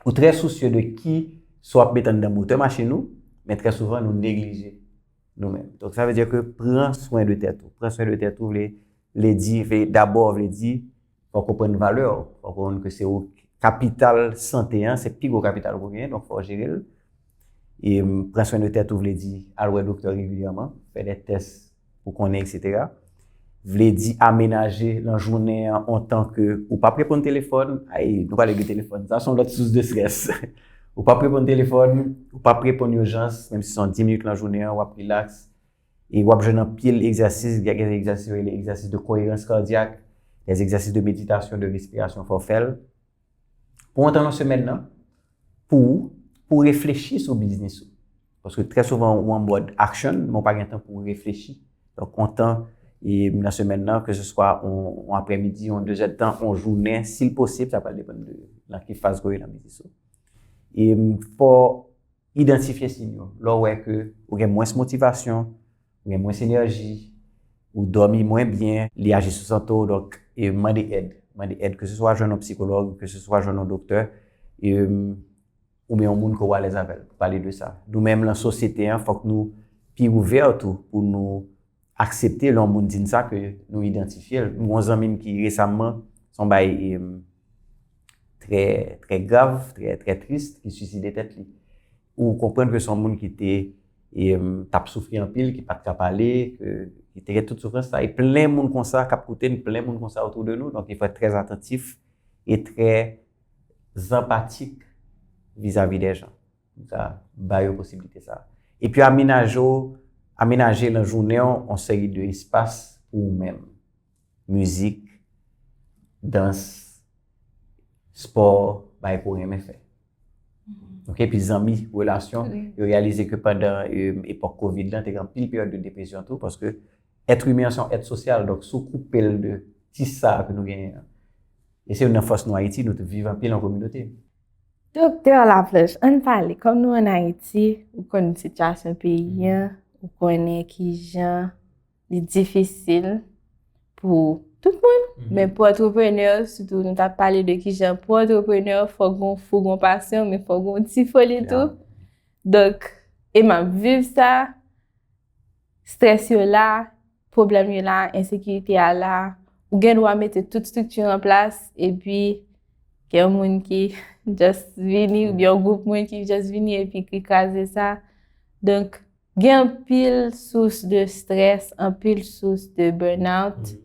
ou trè sousye de ki sa w ap met anndan motè machin ou, men trè souvan, nou neglije nou menm. Donk, sa vle di ke pran swen de tèt ou. Pran swen de tèt ou vle, vle di, vle, dabò vle di, fòk ou konprann valè w. Fòk ou konprann ke se ou kapital sante an, se pi gwo kapital ou genyen, donk fò w jere l. E, m, pran swen de tèt ou vle di, al wè doktè regilyèman, fè de tès pou konnen, etsetera. Vle di amenaje nan jounen an, an tan ke ou p ap reponn telefòn. Ay, nou pale de telefòn. Sa se yon lòt sous de strès. Ou p ap reponn telefòn, ou p ap reponn ijans, menm si se yon dis minit nan jounen an, w ap rilaks. E w ap jwenn anpil egzèsis, gen, gen egzèsis yo rele egzèsis de koerans kadyak, des exercices de méditation, de respiration, fò w fè l. Pran yon tan nan semèn nan, pou ou, pou w reflechi sou biznis ou. Paske trè souvan, ou an mòd action, men w pa gen tan pou w reflechi. Donk, yon tan, e, nan semèn nan, ke se swa yon, yon aprèmidi, yon dezèdtan, yon jounen, si l posib, sa pral depann de nan ki faz ke w ye nan biznis ou. E, fò idantifye siy yo. Lè w wè ke ou gen mwens motivasyon, ou gen mwens enèji, ou dòmi mwen byen, li aji sou sante w, donk, e mande èd. Mande èd, ke se swa jwenn yon sikològ, ke se swa jwenn yon doktè, e, oubyen yon moun ke w alèz avè l, pou pale de sa. Nou menm, nan sosyete an, fòk nou pi ouvè tou pou nou aksepte lè yon moun di n sa ke nou idantifye l. M gen yon zanmi m ki resaman, se yon bagay, em, trè, trè grav, trè, trè tris, ki swiside tèt li. Ou konprann ke se yon moun ki te e m, t ap soufri anpil, ki pa t ka pale, ke, ki te gen tout soufrans sa. E plen moun konsa k ap koute n, plen moun konsa otou de nou. Donk, il faut être très attentif et très empathique vis-à-vis des gens. Sa, ba yo posiblite sa. Epi amenaje w, amenaje nan jounen w, yon seri de espas pou ou menm. Mizik, dans, spò, bagay ke w renmen fè. Ok, epi zanmi, relasyon, yo reyalize ke pandan, e, epòk kovid lan, te gen anpil peryòd de depresyon tou, paske èt imen an se yon èt sosyal, donk si w koupe l de ti sa ke nou genyen an, e se youn nan fòs nou Ayiti, nou te viv anpil an kominote. Doktè Laplanche, ann pale, kòm nou ann Ayiti, ou konn sitiyasyon peyi an, ou konnen kijan li difisil pou tout moun, men pou antreprenè, sitou nou t ap pale de kijan pou antreprenè, fòk gon fou, gon pasyon, men fòk gon ti foli tou. Donk, e m ap viv sa, strès yo la, pwoblèm yo la, ensekirite a la, ou gen dwa mete tout estrikti an plas, epi gen yon moun ki just vini, oubyen yon gwoup moun ki just vini epi ki kraze sa. Donk, gen anpil sous de strès, anpil sous de burnout,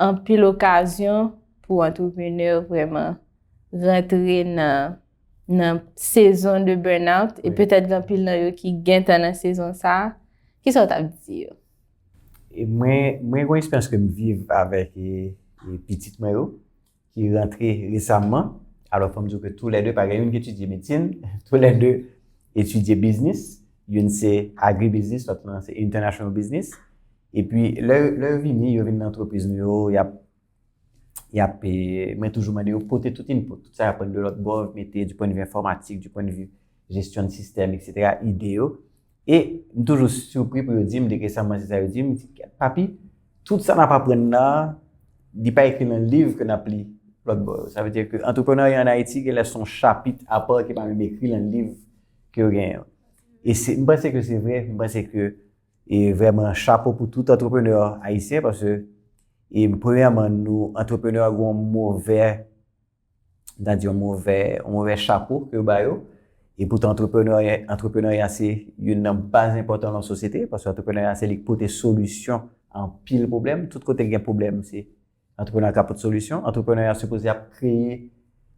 anpil okazyon pou antreprenè vrèman rantre nan, nan sezon de burnout, e petèt gen anpil nan yo ki gentan nan sezon sa a. Kisa w t ap di yo? E mwen, mwen gen yon eksperyans ke m viv avèk e, e pitit mwen yo, ki rantre resaman. Alò, fò m di w ke toulède, pa gen youn ki etidye medsin, toulède etidye biznis. Youn se agribiznis, lòt lan se international business. Epi, lè, lè yo vini, yo vin nan antrepriz nou yo, y ap, y ap, e, mwen toujou mande yo pote tout input, tout sa y aprann de lòt bò, mete du point de vue informatique, du point de vue gestion de système, et cetera, ide yo. E m toujou sipri pou yo di m, de resaman se sa yo di m, di, "Papi, tout sa n ap aprann la, li pa ekri nan liv ke n ap li lòt bò yo." Sa vle di ke antreprenarya an Ayiti, gen lè se yon chapit apa ki pa menm ekri nan liv ke yo genyen an. E se, m panse ke se vre, m panse ke, e vrèman, chapo pou tout antreprenè ayisyen, paske, e premyèman, nou, antreprenè a gen yon movè, m ta di yon movè, yon movè chapo ke yo ba yo. E poutan, antreprenè, antreprenarya se youn nan baz enpòtan nan sosyete, paske antreprenarya se li ki pote solisyon a anpil pwoblèm. Tout kote ki gen pwoblèm, se antreprenè ka pote solisyon. Antreprenè a sipoze ap kreye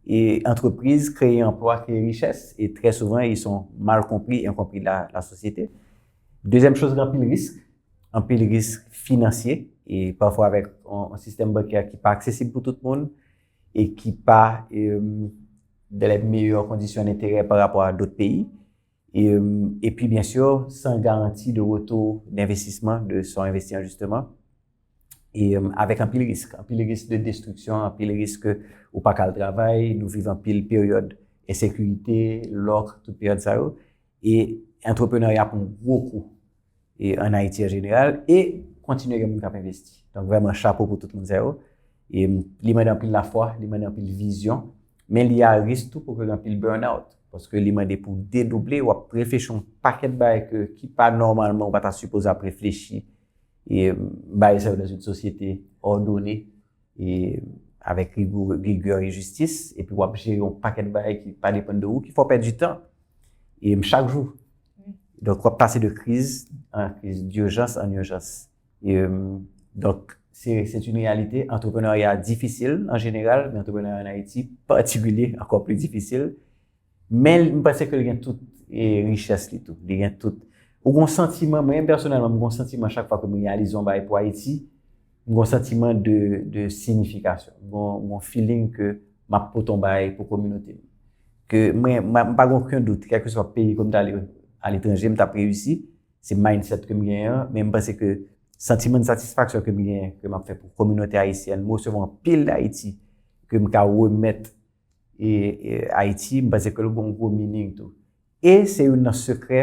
e antrepriz, kreye anplwa, kreye richès. E trè souvan, ils sont mal compris, incompris de la, la société. Dezyèm choz, gen anpil risk, anpil risk finansye, e pafwa avèk yon, yon sistèm bankè ki pa aksesib pou tout moun, e ki pa, e, dans les meilleures conditions d'intérêt par rapport à d'autres pays. E, epi, byen si, san garanti de retour d'investissement de sa w envesti an, jisteman. E, avèk anpil risk, anpil risk de destriksyon, anpil risk ke ou pa ka al travay, nou viv anpil peryòd ensekirite, lòk, tout peryòd sa yo. E antreprenarya pran gwo kou e ann Ayiti an jeneral, e kontinye gen moun k ap envesti. Donk, vrèman, chapo pou tout moun sa yo. E li mande anpil lafwa, li mande anpil vizyon, men li a risk tou pou ke gen anpil burnout, paske li mande pou w dedouble, w ap reflechi yon pakèt bagay ke, ki pa nòmalman ou pa ta sipoze ap reflechi, e bagay sa yo dans une société ordonnée, e avèk rigou, rigè e jistis, epi w ap jere yon pakèt bagay ki pa depann de ou, ki fè w pèdi tan, e chak jou. Donk, w ap pase de kriz an kriz, d'urgence en urgence. E, donk, se, se yon reyalite. Antreprenarya difisil an jeneral, men antreprenarya an Ayiti patikilye ankò pli difisil. Men m panse ke li gen tout, e, richès li tou. Li gen tout. Ou gen yon santiman, mwen menm pèsonèlman, m gen yon santiman chak fwa ke m reyalize yon bagay pou Ayiti, m gen yon santiman de, de siyifikasyon. M gen, m gen yon feeling ke m ap pote yon bagay pou kominote m. Ke mwen, m, m pa gen okenn dout, kèlkeswa peyi ke m ta ale aletranje, m t ap reyisi. Se mindset ke m genyen an, men m panse ke santiman de satisfaksyon ke m genyen, ke m ap fè pou kominote ayisyèn, m resevwa anpil de Ayiti, ke m ka remèt e, e, Ayiti, m panse ke l gen yon gwo meaning tou. E se youn nan sekrè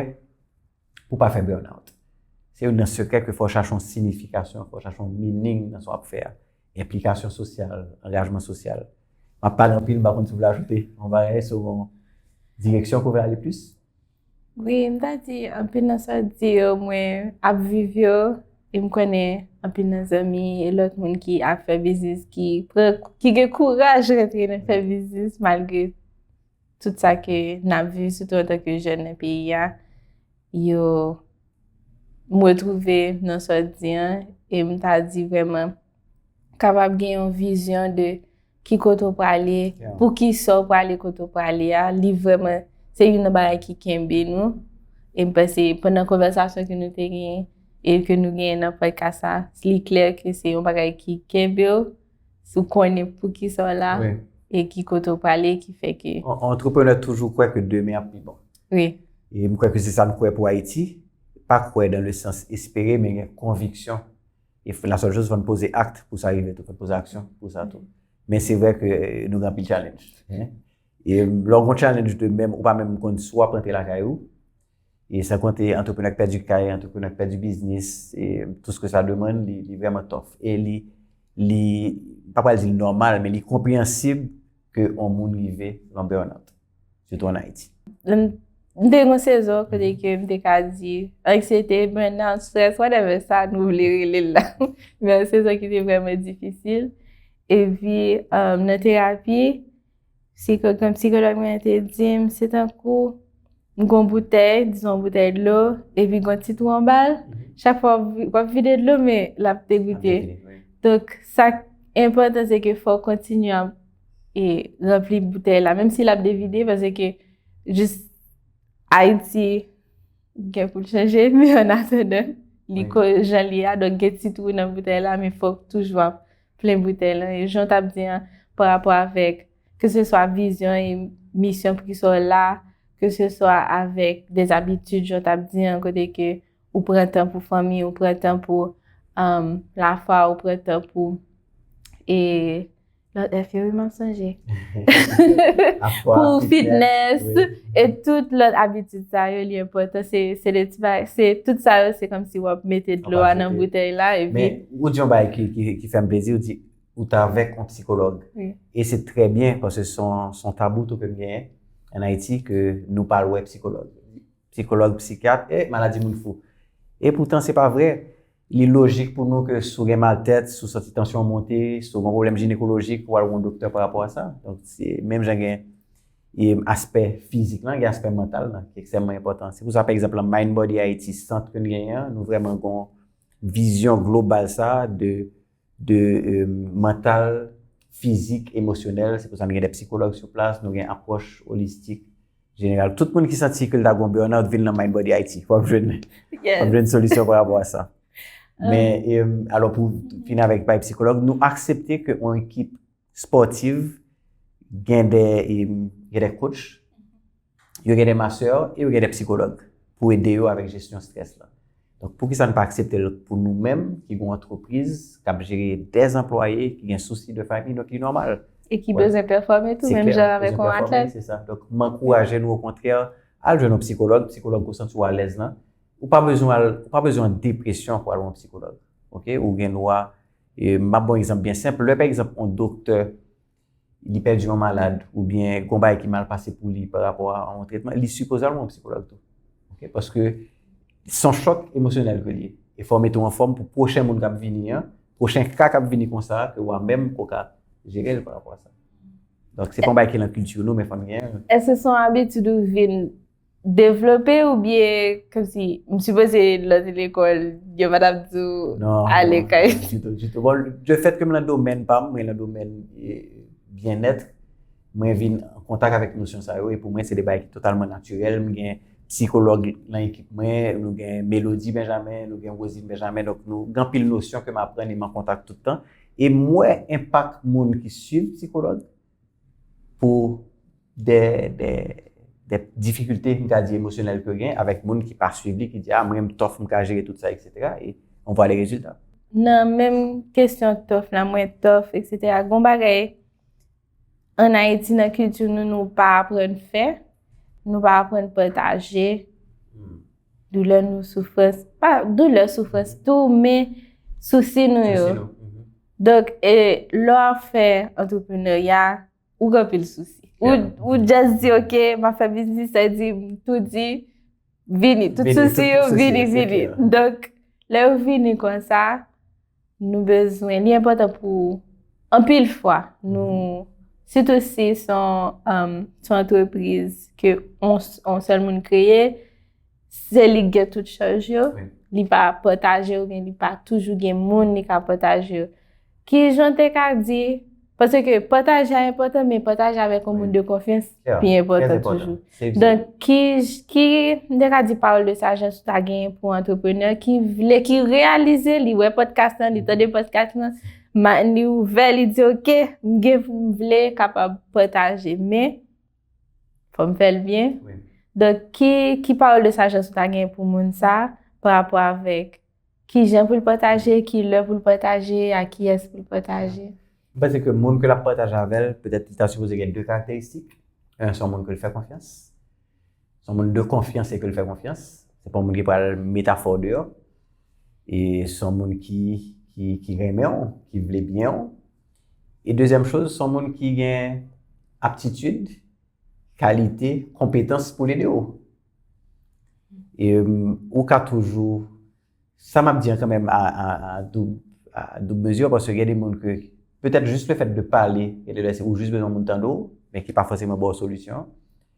pou w pa fè burnout. Se youn nan sekrè ke fò w chache yon siyifikasyon, fò w chache yon meaning nan sa w ap fè a. Enplikasyon sosyal, angajman sosyal. M ap pale anpil, m pa konn si w vle ajoute yon bagay, si w gen yon direksyon ke w vle ale plis. Wi, m ta di anpil nan sa w di yo, mwen ap viv yo, e m konnen anpil nan zanmi e lòt moun ki ap fè biznis, ki pran, ki gen kouraj rantre nan fè biznis malgre tout sa ke n ap viv, sitou antanke jèn nan peyi a, yo M retwouve nan sa w di an, e m ta di vrèman, kapab gen yon vizyon de ki kote w prale, pou ki sa w prale kote w prale a, li vrèman, se youn nan bagay ki kenbe nou. E m panse, pandan konvèsasyon ke nou te genyen, e ke nou genyen nan pòdkas la, li klè ke se yon bagay ki kenbe w, si w konnen pou ki sa w la, e ki kote w prale, ki fè ke. Antreprenè toujou kwè ke demen ap pi bon. Wi. E m kwè ke se sa nou kwè pou Ayiti. Pa kwè dan le sans espere, men gen konviksyon. E la sèl choz, fò n poze akt pou sa rive tou, fò n poze aksyon pou sa tou. Men se vre ke nou gen anpil challenge. E lè w gen challenge de menm, ou pa menm konn si w ap rantre lakay ou. E san konte antreprenè k pèdi kay, antreprenè k pèdi biznis, e tout ce que ça demande, li, li vrèman tough. E li, li, m pa pral di l nòmal, men li konpreyansib ke yon moun rive nan burnout, sitou an Ayiti. M te gen yon sezon kote ke m te ka di anksiyete, burnout, stress, whatever sa nou vle rele l la. Men yon sezon ki te vrèman difisil. Epi, um, nan terapi, psiko-, psikològ mwen te di m, se tankou m gen yon boutèy, dizon yon boutèy dlo, epi gen yon ti twou anba l. Chak fwa w vi-, w ap vide dlo, men l ap degoute. Donk, sa k enpòtan, se ke fò w kontinye ap, e, ranpli boutèy la, menm si l ap devide, paske jis Ayiti gen pou l chanje, men an atandan, li ko jan li a, donk gen ti twou nan boutèy la, men fòk toujou ap plen boutèy lan. E jan w t ap di an, pa rapò avèk, ke se swa vizyon e misyon pou ki sa w la, ke se swa avèk de zabitid, jan w t ap di an, kote ke ou pran tan pou fanmi, ou pran tan pou, um, lafwa, ou pran tan pou, e, lòt F yo, wi, m ap sonje. Pou fitness, e tout lòt abitid sa yo, li enpòtan. Se, se de ti bagay, se tout sa yo, se kòmsi w ap mete dlo a nan boutèy la, epi. Men, ou di yon bagay ki, ki, ki fè m plezi, ou di, ou t avèk yon psikològ. E se trè byen, paske se yon, se yon tabou tou ke n genyen an Ayiti, ke nou pa al wè psikològ. Psikològ, psikyat, e maladi moun fou. E poutan, se pa vre. Li lojik pou nou ke si w gen mal tèt, si w santi tansyon w monte, si w gen pwoblèm jinekolojik, ou al wè yon doktè pa rapò a sa. Donk, se menm jan gen, e, aspè fizik lan, gen aspè mantal lan, ki ekstrèmman enpòtan. Se pou sa, pa egzanp, nan Mind Body Haiti, sant ke n genyen an, nou vrèman gen yon vizyon global sa de, de, e, mantal, fizik, emosyonèl. Se pou sa, nou gen de psikològ sou plas, nou gen apwòch olistik, jeneral. Tout moun ki santi ke l ta gen yon burnout, vin nan Mind Body Haiti. W ap jwenn, w ap jwenn solisyon pa rapò a sa. Men, e, alò, pou fini avèk bay psikològ, nou aksepte ke yon ekip spòtiv gen de, e, gen de coach, yo gen de masè, e yo gen de psikològ pou ede yo avèk jesyon strès la. Donk, poukisa n pa aksepte l pou nou menm, ki gen yon antrepriz, k ap jere de anplwaye, ki gen sousi de fanmi, donk li nòmal. E ki bezwen pèfòme tou, menm jan avèk yon atlèt. Se sa. Donk, m ankouraje nou, okontrè, al jwenn yon psikològ, psikològ ke w santi w alèz lan. Ou pa bezwen al, ou pa bezwen an depresyon pou al wè yon psikològ. Oke? Ou gen dwa, e, m ap ba w yon egzanp byen senp. Lè, pa egzanp, yon doktè li pèdi yon malad, oubyen gen yon bagay ki mal pase pou li pa rapò a yon tretman, li sipoze al wè yon psikològ tou. Oke? Paske se yon chòk emosyonèl ke li ye. E fò w mete w anfòm pou pwochen moun k ap vini an, pwochen ka k ap vini konsa, ke w a menm ke w ka jere l pa rapò a sa. Donk, se pa yon bagay ki nan kilti nou, men fò n genyen l. Èske se yon abitid ou vin devlope oubyen kòmsi, m sipoze lè w te lekòl, yo pa t ap di w ale kay. Non, non, ditou, ditou. Bon, de fèt ke m lan domèn pa m, mwen lan domèn, e, byennèt, mwen vin an kontak avèk nosyon sa yo, e pou mwen, se de bagay ki totalman natirèl. M gen psikològ lan ekip mwen, nou gen Melody Benjamin, nou gen Rosine Benjamin, donk nou gen anpil nosyon ke m aprann e m an kontak tout tan. E m wè enpak moun ki swiv psikològ pou de, de, de difikilte, m ka di, emosyonèl ke yo gen avèk moun ki pa swiv li, ki di, "A, mwen, m tough, m ka jere tout sa, et cetera." E on voit les résultats. Nan menm kesyon tough la, mwen tough, et cetera. Gon bagay, an Ayiti, nan kilti nou, nou pa aprann fè, nou pa aprann pataje doulè nou, soufrans, pa doulè, soufrans tou, men sousi nou yo. Sousi nou. Donk, e, lè w ap fè antreprenarya, ou gen anpil sousi. Ou, ou just di, "Oke, m ap fè biznis," sa di, m tou di, vini. Tout sousi yo vini, vini. Donk, lè yo vini konsa, nou bezwen, li enpòtan pou anpil fwa, nou, sitou si se yon, um, se yon antrepriz ke on, on sèl moun kreye, se li k gen tout chaj yo. li pa pataje oubyen li pa toujou gen moun li ka pataje yo. Ki jan w te ka di, paske pataje a enpòtan, men pataje avèk yon moun de konfyans pi enpòtan toujou. Donk, ki, ki, m te ka di pawòl de sajès ou ta genyen pou antreprenè ki vle, ki reyalize, li wè podcast lan, li tande podcast lan, li ouvè, li di, "Ok, m gen, m vle kapab pataje, men fò m fè l byen." Donk, ki, ki pawòl de sajès ou ta genyen pou moun sa, pa rapò avèk ki jan pou l pataje, ki lè pou l pataje, a kiyès pou l pataje? M panse ke moun ke l ap pataje avè l, petèt li ta sipoze gen de karakteristik. Yon, se yon moun ke l fè konfyans. Se yon moun de konfyans e ke l fè konfyans. Se pa yon moun ki pral met afè w deyò. E se yon moun ki, ki, ki renmen w, ki vle byen w. E dezyèm choz, se yon moun ki gen aptitid, kalite, konpetans pou l ede w. E, ou ka toujou, sa m ap di an kanmenm a, a, a doub, a doub mezi, paske gen de moun ke, petèt jis le fèt de pale, gen de lè se ou jis bezwen moun tande w, men ki pa fòseman ba w solisyon.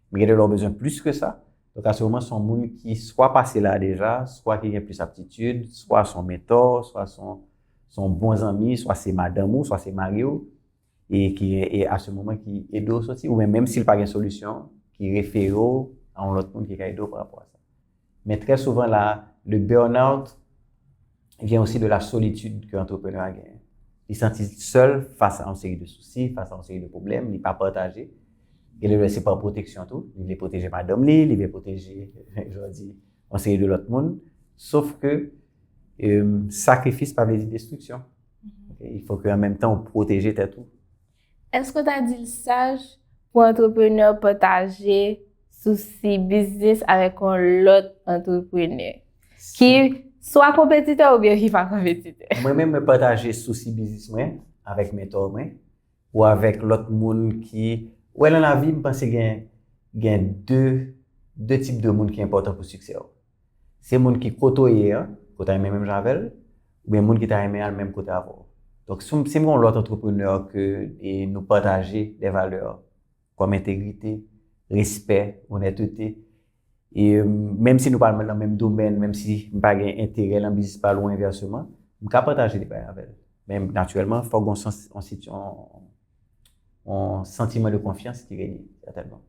Men gen de lè ou bezwen plis ke sa. Donk, a se moman, se yon moun ki swa pase la deja, swa ki gen plis aptitid, swa se yon mentò, swa se yon, se yon bon zanmi, swa se madanm ou, swa se mari w, e ki, e a se moman ki ede w soti, oubyen menm si l pa gen solisyon, ki refere w a yon lòt moun ki ka ede w pa rapò a sa. Men trè souvan la, le burn-out vient aussi de la solitude ke antreprenè a genyen. Li santi sèl fas a yon seri de sousi, fas a yon seri de pwoblèm, li pa pataje. Gen de lè se pa pwoteksyon tou, li vle pwoteje madanm li, li vle pwoteje, jan w di, yon seri de lòt moun. Sof ke, e, sakrifis pa vle di destriksyon. Ok, il faut que an menm tan ou pwoteje tèt ou. Èske w ta di l saj pou antreprenè pataje sousi biznis avèk yon lòt antreprenè ki swa konpetitè oubyen ki pa konpetitè? Mwen menm, mwen pataje sousi biznis mwen avèk mentò mwen ou avèk lòt moun ki, ou wè, nan lavi, m panse gen, gen de, de tip de moun ki enpòtan pou siksè w. Se moun ki kote w ye an, ke w ta renmen menm jan avè l, oubyen moun ki ta renmen al menm kote avè w. Donk, si, si m gen yon lòt antreprenè ke, e, nou pataje de valè kòm entegrite, respè, onètete, e, menm si nou pa nan menm domèn, menm si m pa gen enterè nan biznis pa l ou envèseman, m ka pataje de bagay avè l. Men natirèlman, fòk gen yon sans, yon siti-, yon, yon santiman de konfyans ki règne, sètènman.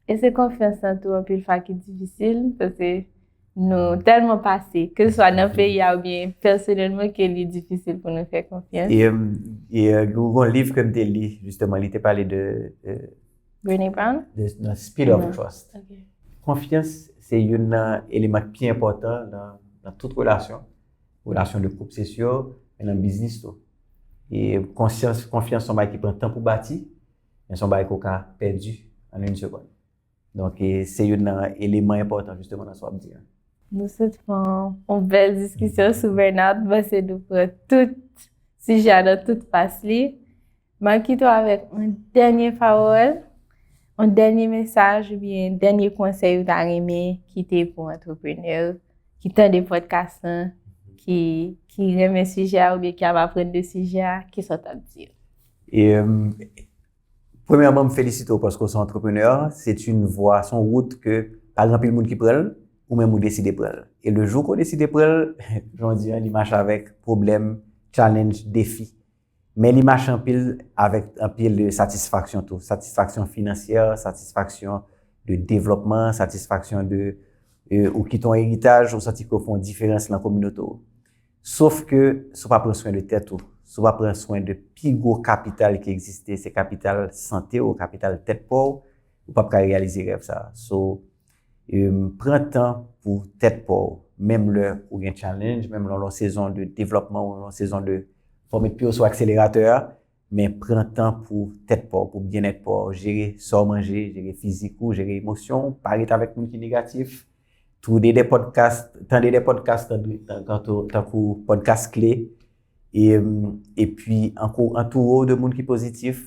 E se konfyans lan tou anpil fwa ki difisil, paske nou tèlman pase, ke se swa nan peyi a oubyen pèsonèlman, ke li difisil pou nou fè konfyans. E, e, gen yon liv ke m te li, jisteman, li te pale de, de Brené Brown? The Speed of Trust. Konfyans se youn nan eleman ki pi enpòtan nan, nan tout relasyon. Relasyon de koup, se si, men nan biznis tou. E konfyans, konfyans se yon bagay ki pran tan pou bati, men se yon bagay ke w ka pèdi an yon segonn. Donk, e, se youn nan eleman enpòtan, jisteman, nan sa w ap di a. Nou sot fè yon, yon bèl diskisyon sou burnout, m panse nou pran tout sijè a nan tout fas li. M ap kite w avèk yon dènye pawòl, yon dènye mesaj oubyen dènye konsèy ou ta renmen kite pou antreprenè ki tande podcast lan, ki, ki renmen sijè a oubyen ki ap aprann de sijè a, kisa w t ap di yo? E, em, premyèman, m felisite w paske w se yon antreprenè. Se yon vwa, se yon wout ke pa gen anpil moun ki pran l, ou menm ou deside pran l. E le jou ke w deside pran l, jan w di a, li mache avèk pwoblèm, challenge, defi. Men li mache anpil avèk anpil de satisfaksyon tou. Satisfaksyon finansyè, satisfaksyon de devlòpman, satisfaksyon de, e, ou kite yon eritaj, ou santi ke w fè yon diferans nan kominote w. Sof ke si w pa pran swen de tèt ou, si w pa pran swen de pi gwo kapital ki egziste, se kapital sante w, kapital tèt pa w, ou p ap ka reyalize rèv sa a. So, e, pran tan pou tèt pa w, menm lè ou gen challenge, menm lè w nan yon sezon de devlòpman, ou nan yon sezon de fò w met pye w sou akseleratè a, men pran tan pou tèt pa w, pou byennèt pa w, jere sa w manje, jere fizik ou, jere emosyon w, pa ret avèk moun ki negatif. Tande de podcast, tande de podcast tankou, tankou, tankou podcast kle, e, epi anko-, antoure w de moun ki pozitif,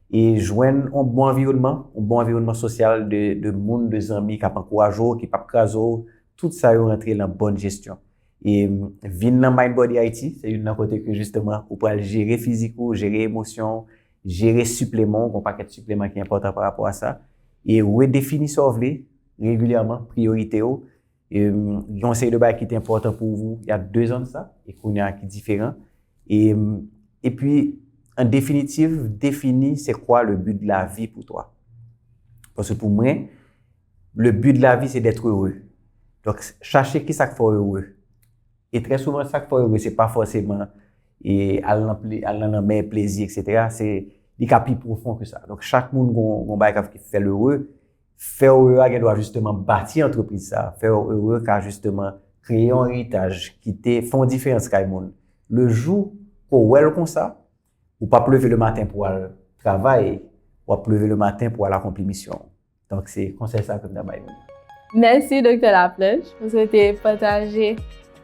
e jwenn yon bon anviwònman, yon bon anviwònman sosyal de, de moun, de zanmi k ap ankouraje w, ki p ap kraze w, tout sa yo rantre nan bòn jesyon. E vin nan Mind Body Haiti, se youn nan kote ke jisteman ou pral jere fizik ou, jere emosyon w, jere sipleman w, gen yon pakèt sipleman ki enpòtan pa rapò a sa, e redefini sa w vle regilyèman, priyorite w, E, gen yon seri de bagay ki te enpòtan pou ou, il y a deux ans de ça, e kounye a ki diferan. E, epi, an definitiv, defini c'est quoi le but de la vie pour toi. Paske pou mwen, le but de la vie, c'est d'être heureux. Donk, chache ki sa k fè w ere. E trè souvan, sa k fè w ere, se pa fòseman e al nan, ple- al nan lanmè, plezi, etsetera. Se, li ka pi pwofon ke sa. Donk, chak moun gon, gon bagay k ap fè l ere. Fè w ere a gen dwa jisteman bati antrepriz sa. Fè w ere ka jisteman kreye yon eritaj, kite, fè yon diferans kay moun. Le jou ke w wè l konsa, ou p ap leve le maten pou al travay, w ap leve le maten pou al akonpli misyon w. Donk, se konsèy sa ke m ta bay moun. Mèsi, Doktè Laplanche, paske w te pataje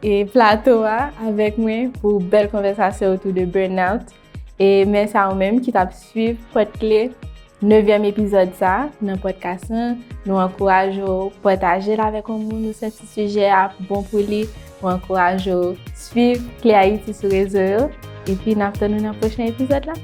e plato a avèk mwen pou bèl konvèsasyon otou de burnout. E mèsi a ou menm ki t ap swiv Pòt Kle nevyèm epizòd sa nan podcast lan. Nou ankouraje w pataje l avèk yon moun ou santi sijè a bon pou li. Nou ankouraje w swiv Kle Ayiti sou rezo yo. Epi n ap tann ou nan pwochen epizòd la.